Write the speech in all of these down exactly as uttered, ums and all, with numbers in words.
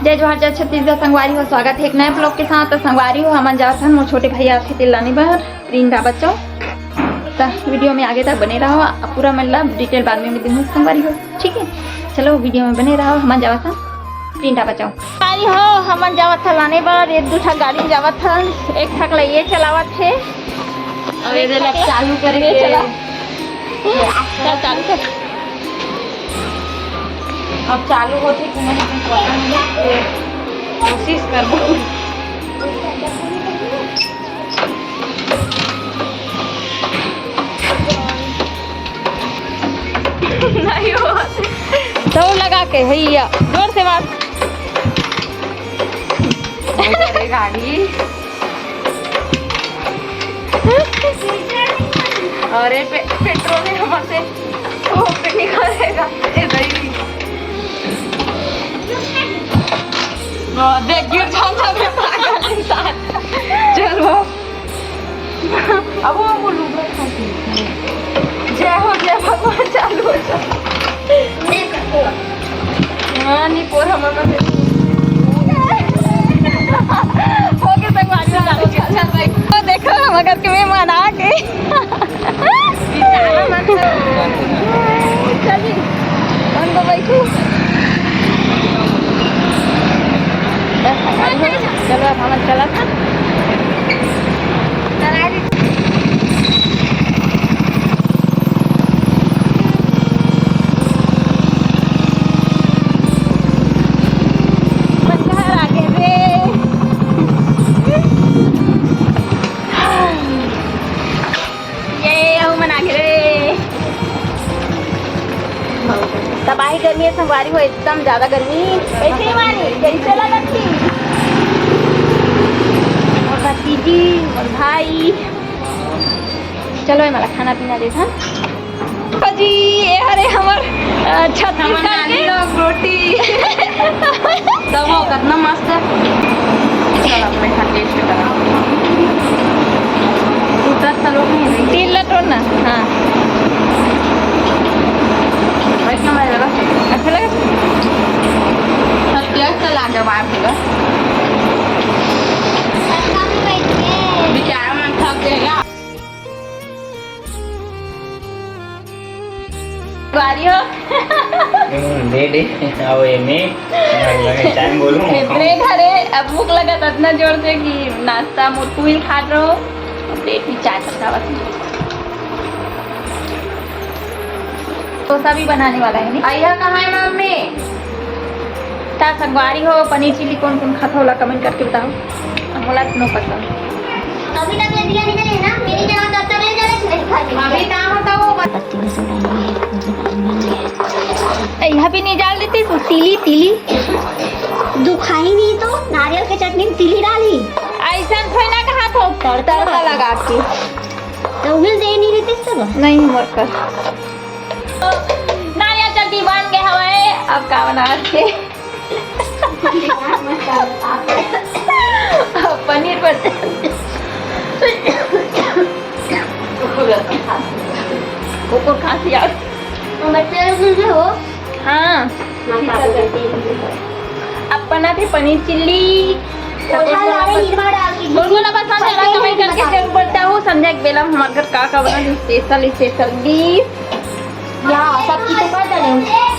जय जोहार, जय छत्तीसगढ़ संगवारी हो, स्वागत हे एक नए vlog के साथ। त संगवारी हो, हमन जात हन मोर छोटे भैया आथे तेल लाने बर प्रीन ढाबा चौक। त video में आगे तक बने रहो, अब पूरा मतलब detail बाद में मैं दूंगी संगवारी हो, ठीक है। चलो video में बने रहो, हमन जावत हन प्रीन ढाबा चौक। संगवारी हो, हमन जावत हन लाने बर, एक दू ठा गाड़ी जावत हन, एक ठक ल ये चलावत हे। अब ये देख चालू करे ये के। चला। चल चालू कर। अब चालू होथे कि नहीं, कुछ पता नहीं, कोशिश करबो। नहीं हो। दौड़ लगा के, भैया, जोर से मार। अरे गाड़ी। अरे पे-, पेट्रोल है हमारे से। ओ, पे निकालेगा। ए, गई। ओ, देख, गिर जाऊंगा मैं, पागल इंसान। चल वो। अब वो बोलूंगा। जय हो, जय भगवान, चालू हो जा। हाँ, नहीं, पोर हमर मन। ओके, संगवारी हो, चालू हो जा। तो देखो, हमर घर के मेहमान आ गए। चली, कौन को बैठू? चलो, अब हमन चलत हन। ये अहू मन आगे रे। तबाही गर्मी है संगवारी हो, एकदम ज्यादा गर्मी। कैसे मारी, कैसे लगत थी? और भतीजी, और भाई। चलो, ये मला खाना पीना देत हन। जी, ये हरे हमर, अ, छत्तीसगढ़ के लोग रोटी। तब वो कितना मस्त है। चल, अपने खा taste करा। उतर चलो नहीं, नहीं। तेल लटो ना, हाँ। भाई, क्या मजा लगा? अच्छा लगा? सब taste तो लाजवाब होगा। बेचारा मन थक गया। बारी हो। हम्म, दे दे। आओ, ये मैं, मैं, मैं टाइम बोलूं। इतने घरे अब भूख लगत अतना जोर से कि नाश्ता मुरकुल खात रहो। अब पेट में चाय सब खावत हूँ। डोसा भी बनाने वाला है नहीं? अइहा कहाँ है मम्मी? ता संगवारी हो, पनीर चिली कौन कौन खाता होला, comment करके बताओ। मोला नो पसंद। अभी तक ले दिया नहीं है ना, मेरी जगह तब तक ले जा रहे थे, नहीं खाने। अभी कहाँ होता वो बता। पत्ती में से डाली है, मतलब, डाली नहीं है। ए, यहाँ पे नहीं डाल देती तू, तिली, तिली। दुखाई नहीं तो नारियल के चटनी में तिली डाली। ऐसा थोड़ी ना कहा था, तड़का लगा के। तो मिल जाए नहीं रहती सब। नहीं, मत कर। नारियल चटनी बन गए हवे, अब का बना के? अब पनीर बन। कुकुर खांसी आ। बच्चे हो? हाँ। अब बना थे पनीर चिल्ली। बोल बोला बस, हाँ, जरा comment करके जरूर बताओ, संध्या के बेला में हमारे घर का का बना, special, special dish। या, सब चीज तो कर देने।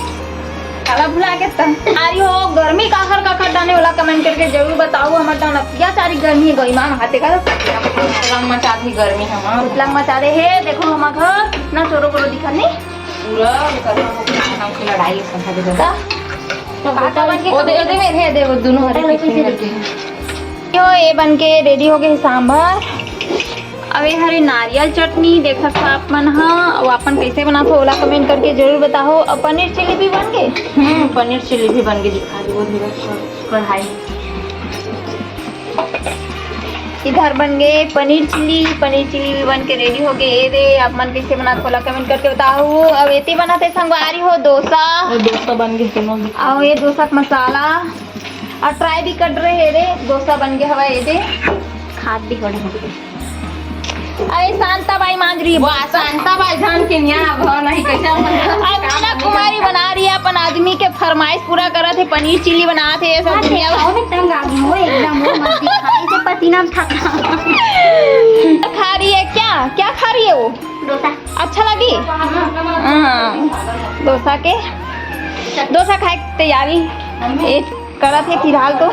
काला भुला के तन। अरे हो, गर्मी काखर काखर डाने वाला comment करके जरूर बताओ। हमर डाउन अत्याचारी गर्मी है, गई माँ हाथे का। उतलंग मचा दी गर्मी हमार। उतलंग मचा दे हे, देखो हमार घर कितना चोरो बोरो दिखत नहीं। पूरा घर में लड़ाई समझ का? तो काका बन के ओ दे, ओ दे, मेरे, दे, वो दोनों हरे पीछे करके। यो, ये बन के ready हो गए सांभर। अब ये हरे नारियल चटनी, देखत हो आप मन ह, अउ अपन कैसे बनात हो, ओला comment करके जरूर बताओ। अब पनीर चिल्ली भी बन गए। हम्म, पनीर चिल्ली भी बन के दिखा दो, वो धीरे से कढ़ाई। इधर बन गए पनीर चिल्ली, पनीर चिल्ली भी बन के ready हो गए। ये दे, आप मन कैसे बनात हो, ओला comment करके बताओ। अब एती बनाते संगवारी हो डोसा। और डोसा बन गए, सुनो। और ये डोसा का मसाला। अउ try भी कर रहे हे रे, डोसा बन गए हवय, ये दे। खात भी हो रहे हैं। अरे शांता बाई मांज रही है। वाह, शांता बाई जान के न्या भाव नहीं, कैसे हम अब मीना कुमारी बना रही है अपन आदमी के फरमाइश पूरा करत है, पनीर चिल्ली बनात है, ये सब हाँ, दुनिया देखो, मैं तंग आ गई हूँ एकदम, वो मत दिखाई से पसीना में थका। खा रही है क्या? क्या खा रही है वो? डोसा। अच्छा लगी? हाँ। हाँ, डोसा के, डोसा खाए के तैयारी ये करत है फिलहाल तो।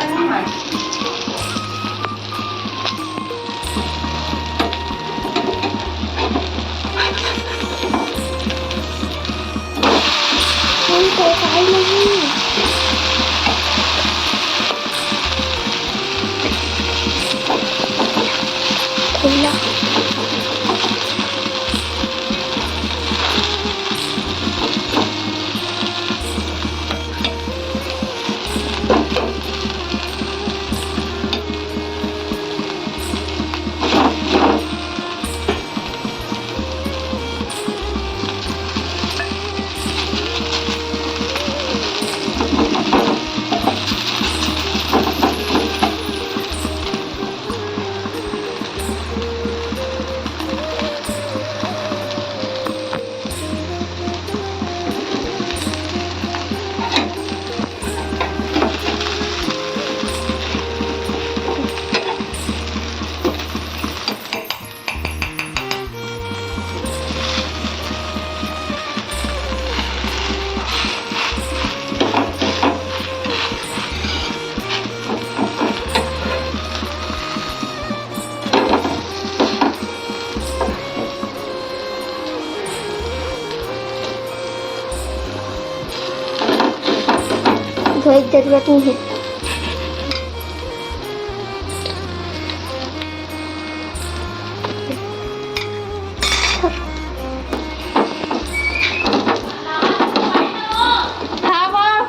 धोए के जरूरत नहीं है। हाँ, वाह।